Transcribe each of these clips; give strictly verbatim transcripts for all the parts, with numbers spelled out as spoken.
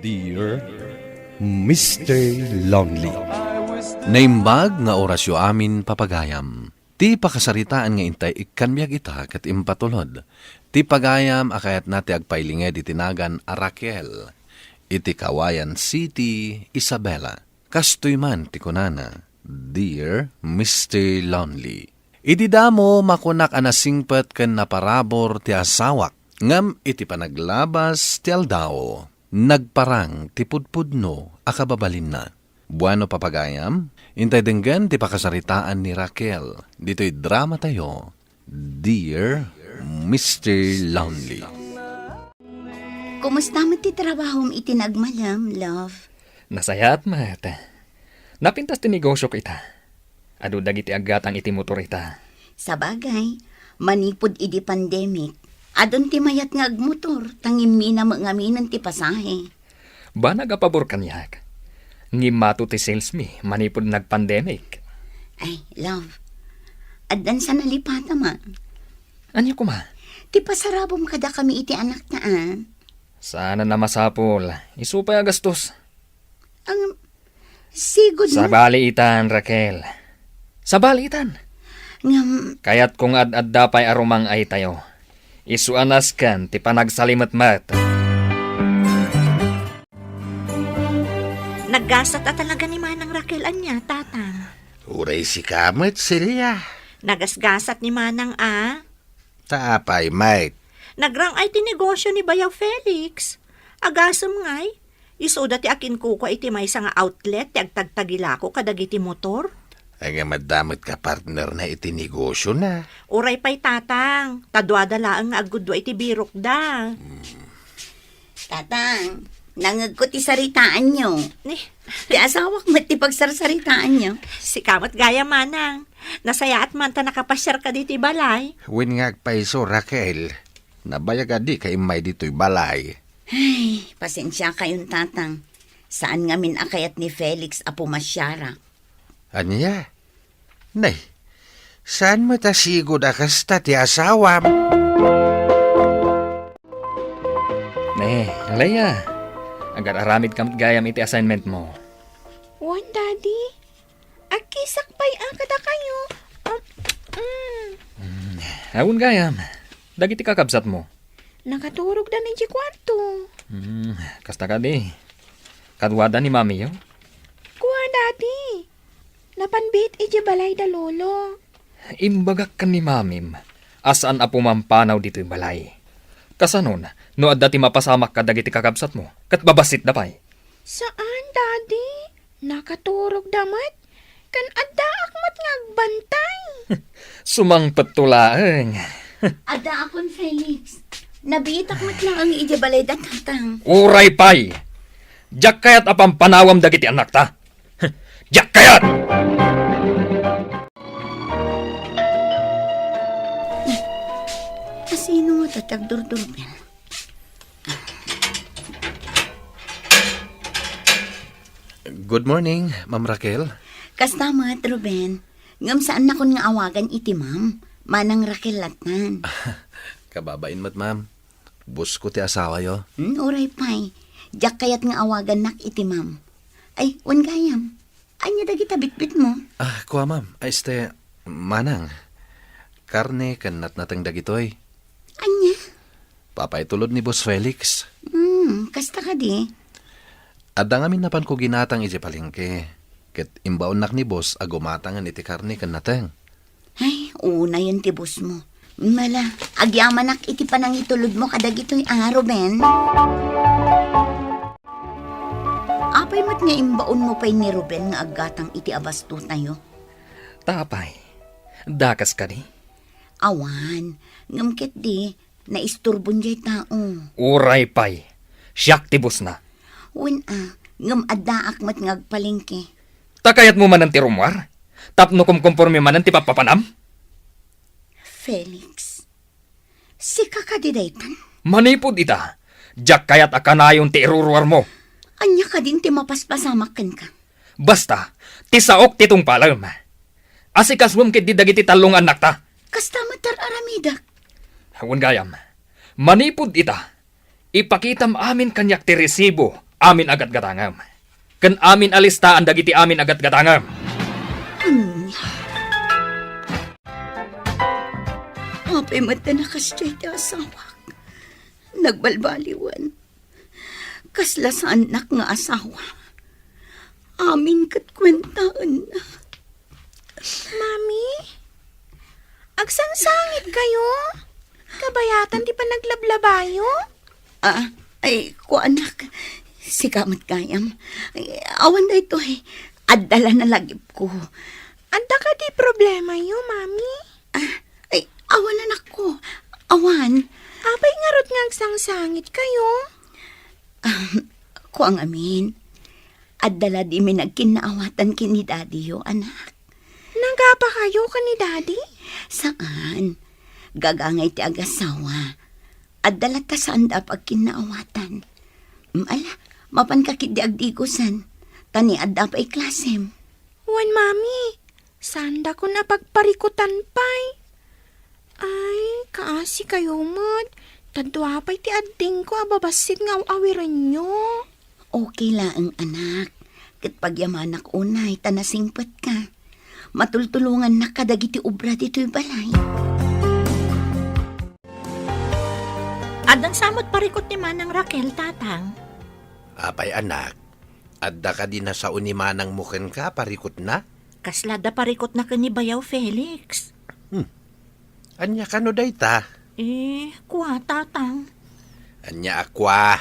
Dear Mister Lonely. Naimbag nga orasyo amin, papagayam. Ti pakasaritaan nga intay ikkan biag ita ket impatulod ti pagayam a kayatna ti agpailinged iti nagan a Raquel iti Cauayan City, Isabela. Kastoy man ti kunana, "Dear Mister Lonely, idi damo makunak a nasingpet ken naparabur ti asawak, ngem iti panaglabas ti aldaw, nagparang ti pudpudno a kababalinna." Bueno, papagayam, intay denggen ti pakasaritaan ni Raquel ditoy dramatayo, Dear Mister Lonely. Kumusta met ti trabahom iti nagmalem, love? Nasayaat met. Napintas ti negosyok ita. Adu dagiti aggatang iti motor ita. Sabagay, manipud idi pandemic, adun ti mayat nga agmotor, ta ngimmina met ngaminen ti pasahe. Banag a pabor kaniak. Ngimmato ti sales mi manipud nagpandemic. Ay, love, addan sa nalipata man. Ania koma? Ti pasarabom kadakami iti anakta, a. Saanen a masapul. Isu pay a gastos. Ang sigud na. Sabali itan, Raquel. Sabali itan. Ngem, kayatko nga ad-adda pay a rumang-aytayo. Isu a nasken ti panagsalimetmet. Naggasat a talaga ni Manang Raquel ania, Tatang? Uray sika met, Celia. Nagasgasat ni Manang a. Ta apay met? Nagrang-ay ti negosyo ni Bayaw Felix. Agasem ngay, isuda ti akinkukua iti maysa nga outlet ti agtagtagilako kadagiti motor. Ay, nga madamot ka partner na iti negosyo na. Uray pay, Tatang, ta duada laeng nga aggudua iti birokda. Hmm. Tatang, nangegko ti saritaanyo. Ni? Ti asawak met ti pagsarsaritaanyo. Sika met gayam, Manang. Nasayaat man ta nakapasiar ka ditoy balay. Wen nga agpayso, Raquel. Nabayag a dika immay ditoy balay. Ay, pasensiakayon, Tatang. Saan ngamin a kayat ni Felix a pumasiarak. Ania? Nay, saan met a sigud a kasta ti asawam? Ne, Leia, agar-aramid ka met gayam iti assignment mo. Wen, Daddy. Agkisak pay a kadakayo. Um, mm. Mm, awan gayam. Dagiti kakabsat mo? Nakaturogdan iti kuarto. Hmm, kasta kadi. Kaduada ni mamiyo? Kua, Daddy. Napan biit iti balay da Lolo. Imbagak ken ni mamim a saan a pumampanaw ditoy balay. Kasanon, no adda ti mapasamak kadagiti kakabsatmo, ket babassitda pay? Saan, Daddy. Nakaturogda met. Ken addaak met nga agbantay. Sumangpetto laeng. Addaakon, Felix. Nabiitak met laeng idiay balay da Tatang. Uray pay! Diak kayat a pampanawam dagiti annakta. Diak kayat! Asino nga tatagdurdurben? Good morning, Ma'am Raquel. Kasta met, Ruben. Ngem saannakon nga awagan iti ma'am. Manang Raquel lattan. Kababain met, ma'am. Boss ko ti asawayo. Hmm, uray pay. Diak kayat nga awagannak iti ma'am. Ay, wen gayam. Ania dagita bitbitmo? Ah, kua, ma'am. Ay, este, manang. Karne ken natnateng dagitoy. Ania? Papaitulod ni Boss Felix. Hmm, kasta kadi? Adda ngamin napanko ginatang idiay palengke. Ket imbaonnak ni Boss a gumatangen iti karne ken nateng. Ay, unayen ti boss mo. Mala, agyamanak iti panangitulod mo kadagitoy a, Ruben. Apay met nga imbaon mo pay ni Ruben nga aggatang iti abasto tayo? Tapay, dakas kadi? Awan, ngem ketdi, naisturbon jay tao. Uray pay, siak ti boss na. Wen a, ngem addaak met nga agpalengke. Ta kayatmo manen ti rummuar? Tapno kumkomporme manen ti pappapanam? Felix, sika kadi daytan? Manipud ita, diak kayat a kanayon ti iruruarmo. Ania kadin ti mapaspasamak kenka? Basta, ti saok ti tungpalem. Asikasuem ketdi dagiti tallo nga annakta. Kasta met ti ar-aramidek. Wen gayam, manipud ita, ipakitam amin kaniak ti resibo amin a gatgatangem, ken amin a listaan dagiti amin a gatgatangem. Ania? Apay met ta nakasdiay ti asawak? Nagbalbaliwen. Kasla saannak nga asawa. Amin ket kuentaenna. Mami, agsangsangit kayo? Kabayatan ti panaglablabayo? Ah, ay, kuanak. Sika met gayam. Ay, awan daytoy. Adda la nalagipko. Adda kadi problemayo, Mami? Ah, ay, awan, anakko. Awan. Apay ngarud nga agsangsangit kayo? Ah, kua ngamin. Adda la dimi nagkinnaawatan ken ni Daddy yo, anak. Nagapa kayo ken ni Daddy? Saan. Gagangay ti agasawa. Adda la ta saanda pagkinnaawatan. Mm, ala, mapanka ketdi agdigosan. Ta ni adda pay klasem. Wen, Mami, saandakon a pagparikutan pay. Ay, kaasi kayo met. Ta dua pay ti addingko a babassit nga aw-awirenyo. Okay laeng, anak. Ket pagyamanak unay ta nasingpetka. Matultulongannak kadagiti obra ditoy balay. Addan sa met parikut ni Manang Raquel, Tatang? Apay, anak, adda kadi nasao ni manangmo kenka a parikutna? Kasla adda parikutna ken ni Bayaw Felix. Hmm. Ania kano dayta? Eh, kua, Tatang. Ania a kua?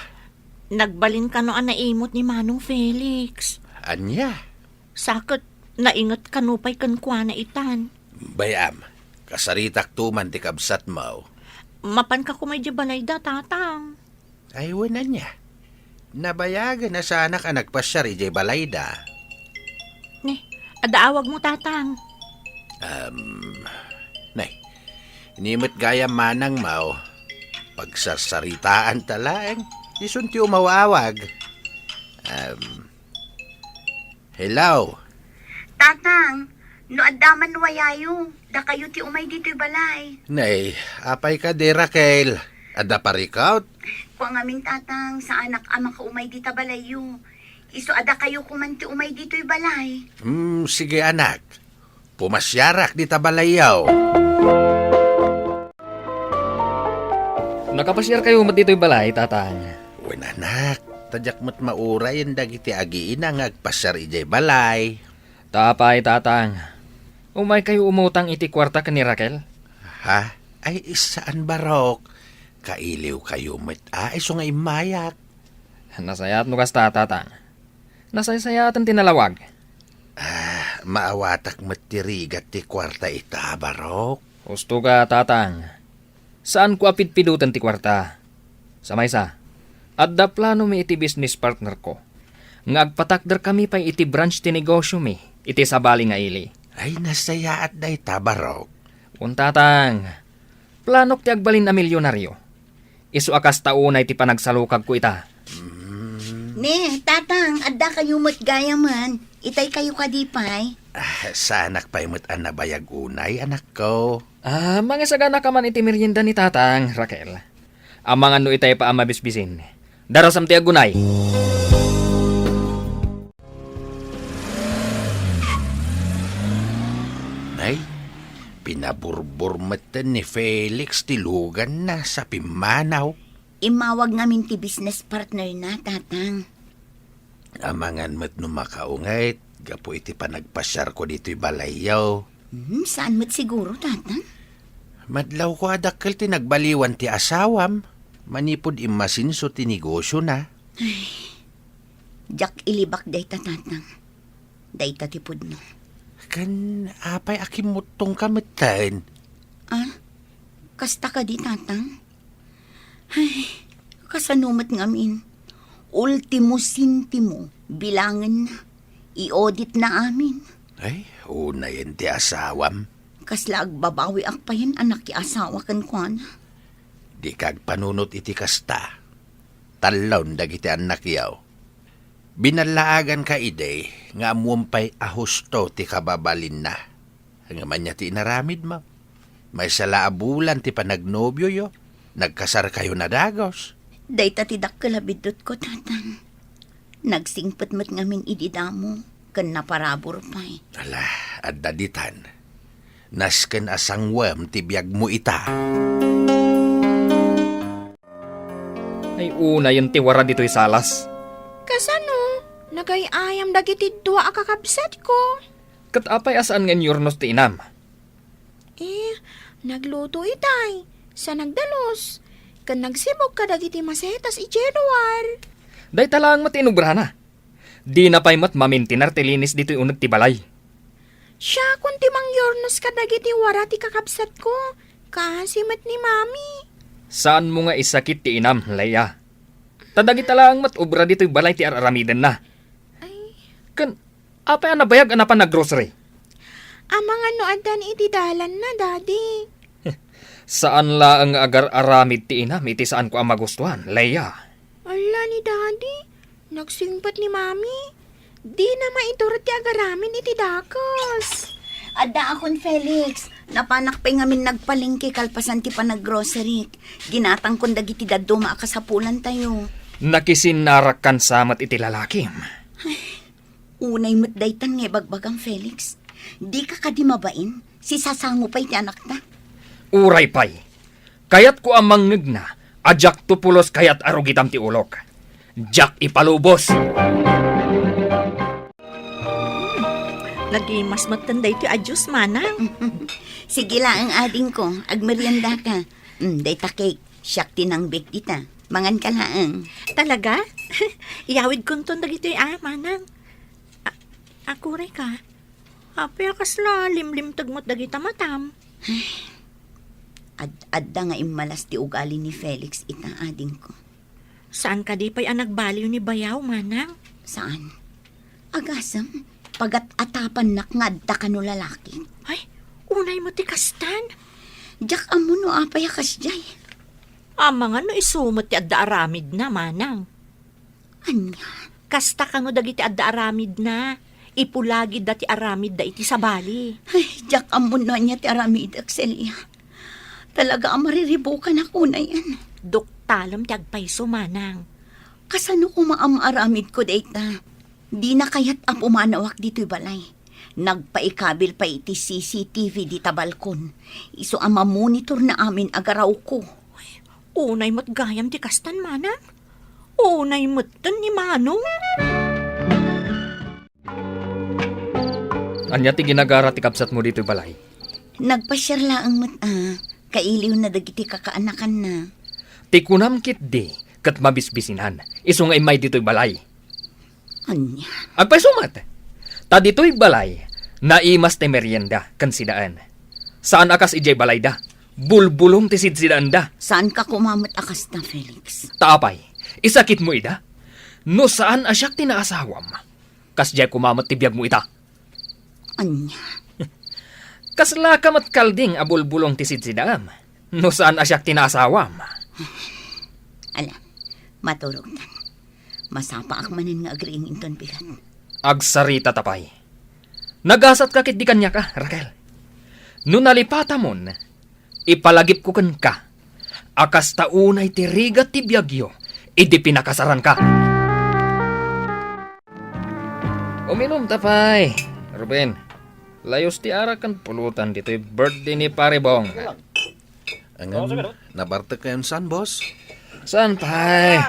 Nagbalin kano a naimut ni Manong Felix. Ania? Sa ket nainget kano pay kenkuana itan. Bay-am, kasaritakto man ti kabsatmo. Mapanka koma idiay balayda, Tatang? Ay, wen, ania? Nabayagen a saanak a nagpasiar idiay balayda. Ne, adda awagmo, Tatang. Um, nay, ni met gayam manangmo, pagsarsaritaanta laeng, isun ti umaw-awag. Um, Hello. Tatang, no adda man no ayayo, dakayo ti umay ditoy balay. Nay, apay kadi, Raquel? Adda parikut? Kua ngamin, Tatang, saanak a makaumay dita balayyo. Isu a dakayo koman ti umay ditoy balay. Hmm, sige, anak. Pumasiarak dita balayyo. Nakapasiarkayo met ditoy balay, Tatang? Wen, anak, ta diak met maurayen dagiti agiina nga agpasiar idiay balay. Ta apay, Tatang? Umaykayo umutang iti kuarta ken ni Raquel? Ha? Ay, saan, Barok. Kailiwkayo met a, isu nga immayak. Nasayaat no kasta, Tatang. Nasaysayaatan ti nalawag. Ah, maawatak met ti rigat ti kuarta ita, Barok. Husto ka, Tatang. Saanko a pidpiduten ti kuarta. Sa maysa, adda planomi iti business partnerko nga agpatakderkami pay iti branch ti negosyomi iti sabali nga ili. Ay, nasayaat dayta, Barok. Wen, Tatang, planok ti agbalin a milionario. Isu a kasta unay ti panagsalukagko ita. Ne, Tatang, adda kayo met gayamen. Itay kayo kadi pay? Ah, saanak pay met a nabayag unay, anakko. Ah, mangisagana ka man iti merienda ni Tatang, Raquel. Amangan no itay pa a mabisbisin. Darasam ti agunay. Nay, pinaburbor metten ni Felix ti luganna sa pimmanaw. Immawag ngamin ti business partner na, Tatang. Amangan met no makaunget gapu iti panagpasiarko ditoy balayyo. Hmm, saan met siguro, Tatang? Madlawko a dakkel ti nagbaliwan ti asawam manipud immasinso ti negosyona. Ay, diak ilibak dayta, Tatang. Dayta ti pudno. Ken apay a kimmuttongka metten? Ah, kasta kadi, Tatang? Ay, kasano met ngamin? Ultimo sentimo, bilangenna. I-audit na amin. Ay, unayen ti asawam. Kasla agbabawiak payen a nakiasawa kenkuana. Dika agpanunot iti kasta. Tallon dagiti annakyo. Binallaaganka idi nga ammuem pay a husto ti kababalinna. Ngem ania ti inaramidmo? Maysa la a bulan ti panagnobioyo, nagkasarkayo a dagus. Dayta ti dakkel a biddutko, Tatang. Nagsingpet met ngamin idi damo, ken naparabur pay. Ala, adda ditan. Nasken a sangwem ti biagmo ita. Ay, unayen ti wara ditoy salas. Kasano? Nagay-ayam dagiti dua a kakabsatko. Ket apay a saan nga inyurnos ti inam? Eh, nagluto itay, sa nagdalus, ken nagsibog kadagiti masetas idiay luar. Dayta laeng met ti inubrana. Dina pay met mamintinar ti linis ditoy uneg ti balay. Siakon ti mangyurnos kadagiti wara ti kakabsatko, kaasi met ni Mami. Saanmo nga isakit ti inam, Leia. Ta dagita laeng met obra ditoy balay ti ar-aramidenna. Ay. Ken apay a nabayag a napan naggrocery? Amangan no addan iti dalanna, Daddy. Saan laeng nga agar-aramid ti inam iti saanko a magustuan, Leia. Ala ni Daddy, nagsingpet ni Mami. Dina maiturod ti agaramid iti dakes. Addaakon, Felix. Napanak pay ngamin nagpalengke kalpasan ti panaggrocery. Ginatangkon dagiti dadduma a kasapulantayo. Nakisinnarakkan sa met iti lalakim. Unay met daytan nga ibagbagam, Felix. Dika kadi mabain? Sisasango pay ti anakta. Uray pay. Kayatko a mangngegna a diakto pulos kayat a rugitam ti ulok. Diak ipalubos. Nagimas metten daytoy a juice, manang. Sige laeng, adingko. Agmeriendaka. Mm, dayta cake. Siak ti nangbake dita. Manganka laeng. Talaga? Iyawidkonton dagitoy a, manang. A-, aguray ka. Apay a kasla limlimteg met dagita matam? Ad-, adda nga immalas ti ugali ni Felix ita, adingko. Saan kadi pay a nagbaliw ni bayaw, manang? Saan? Agasem, pagat-atapannak nga adda kano lalaki. Ay, unay met ti kastan. Diak ammo no apay a kasdiay. Amangan no isu met ti adda aramidna, manang. Ania? Kasta kano dagiti adda aramidna. Ipulagidda ti aramidda iti sabali. Ay, diak ammo no ania ti aramidek, Celia. Talaga a mariribukanak unayen. Duktalem ti agpayso, manang. Kasano koma a maaramidko dayta? Dina kayat a pumanawak ditoy balay. Nagpaikabil pay iti C C T V dita balkon. Isu a mamonitor na amin a garawko. Unay met gayam ti kastan, manang. Unay metten ni Manong. Ania ti ginagara ti kabsatmo ditoy balay? Nagpasiar laeng met a, kailiwna dagiti kakaanakanna. Ti kunam ketdi, ket mabisbisinan, isu nga immay ditoy balay. Ania? Agpayso met. Ta ditoy balay, naimas ti merienda ken sidaen. Saan a kas idiay balayda, bulbulong ti sidsidaenda. Saanka koma met a kasta, Felix? Ta apay, isakitmo ida? No saan a siak ti naasawam, kasdiay koma met ti biagmo ita. Ania? Kaslaka met kalding a bulbulong ti sidsidaem, no saan a siak ti naasawam. Ala, maturogtan. Masapaak manen nga agriing inton bigat. Agsarita ta pay. Nagasatka ketdi kaniak a, Raquel. No nalipatamon, ipalagipko kenka a kasta unay ti rigat ti biagyo idi pinakasaranka. Uminom ta pay, Ruben. Layus ti arak ken pulutan ditoy birthday ni Pare Bong. Ngem, nabartek kayon saan, boss? Saan pay?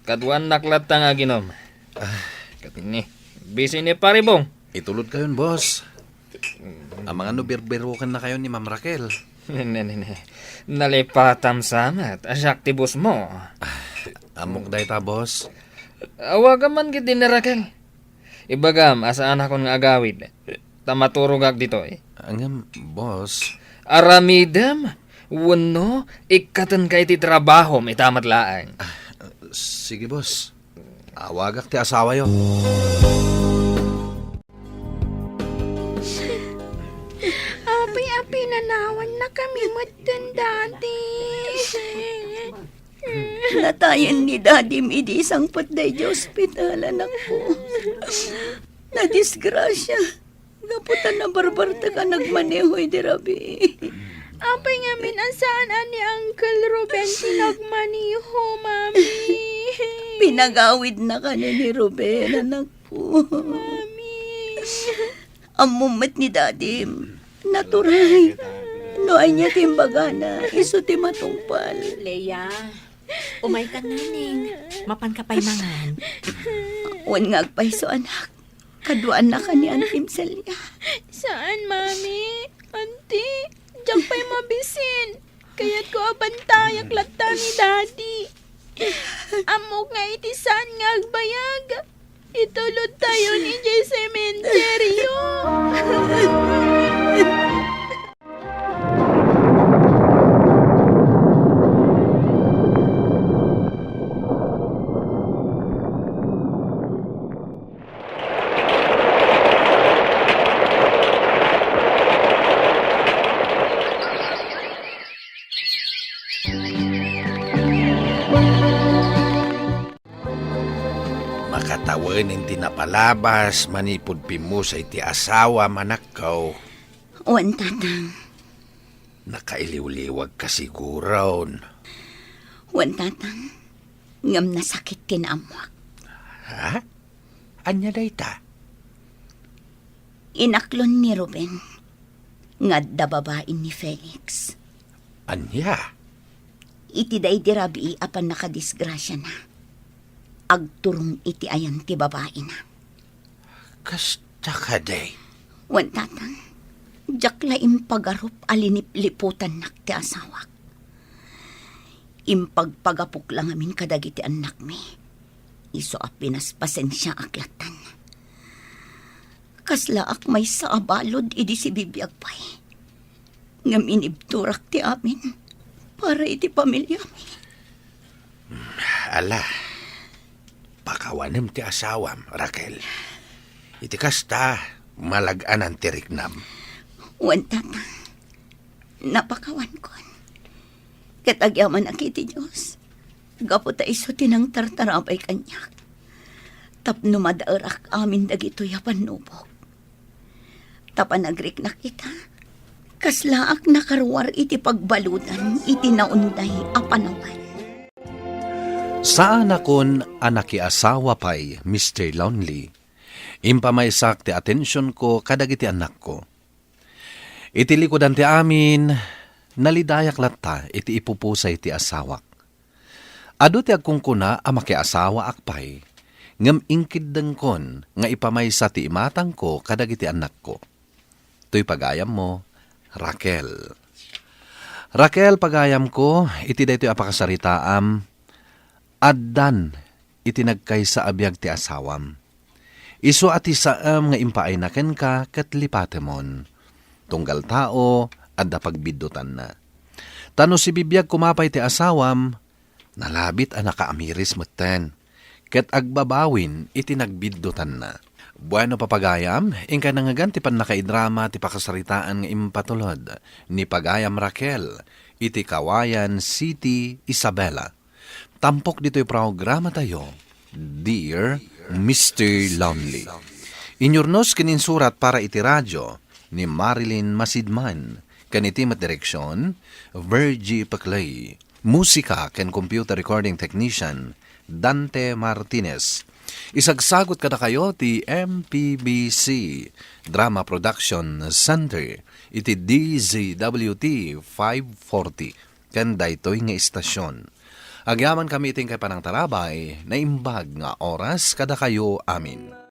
Kaduanak latta nga aginom. Ah, ket ni, busy ni Pare Bong. Itulod kayon, boss. Amangan no birbiroken na kayo ni Ma'am Raquel. Ne, ne, ne. Nalipatam sa met, a siak ti boss mo. Ah, ammok dayta, boss. Awagam man ketdi ni Raquel. Ibagam a saanakon nga agawid, ta maturogak ditoy. Ngem, boss. Aramidem wenno ikkatenka iti trabahom ita met laeng. Ah, sige, boss. Awagak ti asawayo. Apay a pinanawannakami metten dati. Natayen ni Dadim idi sangpet daydiay ospital, anakko. Nadisgrasia. Gapu ta nabarbartek a nagmaneho idi rabii. Apay ngamin a saan a ni Uncle Ruben ti nagmaneho, Mami? Pinagawidnaka ni Ruben, anakko. Mami. Ammom met ni Dadim. Naturay. No ania ti imbagana, isu ti matungpal. Leia, umayka nganing. Mapanka pay mangan. Wen nga agpayso, anak. Kaduaannaka ni Antim Celia. Saan, Mami? Anti, diak pay mabisin. Kayatko a bantayak latta ni Daddy. Ammok nga iti saan nga agbayag, itulodtayon idiay sementeryo. Makatawen ti napalabas manipud pimmusay ti asawam, anakko. Wen, Tatang. Nakailiwliwagka siguron. Wen, Tatang. Ngem nasakit ti naammoak. Ha? Ania dayta? Inaklon ni Ruben nga adda babain ni Felix. Ania? Iti daydi rabii a pannakadisgrasiana, agturong iti ayan ti babaina. Kasta kadi? Wen, Tatang, diak la impagarup a linipliputannak ti asawak. Impagpagapok la ngamin kadagiti annakmi. Isu a pinaspasensiaak lattan. Kaslaak maysa a balud idi sibibiag pay. Ngem inibturak ti amin para iti pamiliami. Ala, pakawanem ti asawam, Raquel. Iti kasta, malag-anan ti riknam. Wen, Tatang, napakawankon. Ket agyamanak iti Dios, gapu ta isu ti nangtartarabay kaniak. Tapno madaerak amin dagitoy a pannubok. Ta panagriknak ita, kaslaak nakaruar iti pagbaludan iti naunday a panawan. Saanakon a nakiasawa pay, Mister Lonely. Impamaysak ti atensionko kadagiti annakko. Iti likudan ti amin, nalidayak latta iti ipupusay ti asawak. Adu ti agkunkuna a makiasawaak pay, ngem inkeddengkon nga ipamaysa ti imatangko kadagiti annakko. Toy pagayammo, Raquel. Raquel, pagayamko, iti daytoy a pakasaritaam, addan iti nagkaysa a biag ti asawam. Isu a ti saem nga impaayna kenka ket lipatemon. Tunggal tao, adda pagbiddutanna. Ta no sibibiag koma pay ti asawam, nalabit a nakaamiris metten, ket agbabawin iti nagbiddutanna. Bueno, papagayam, inkay nangngegan ti pannakaidrama ti pakasaritaan nga impatulod ni Pagayam Raquel iti Cauayan City, Isabela. Tampok ditoy programatayo, Dear Mister Lonely. Inyurnos ken insurat para iti radio ni Marilyn Masidman, ken iti met direksion, Virgie Peclay. Musika ken computer recording technician, Dante Martinez. Isagsagut kadakayo ti M P B C Drama Production Center iti D Z W T five forty. Ken daytoy nga istasion. Agyamankami iti inkay panangtarabay, naimbag nga oras kadakayo amin.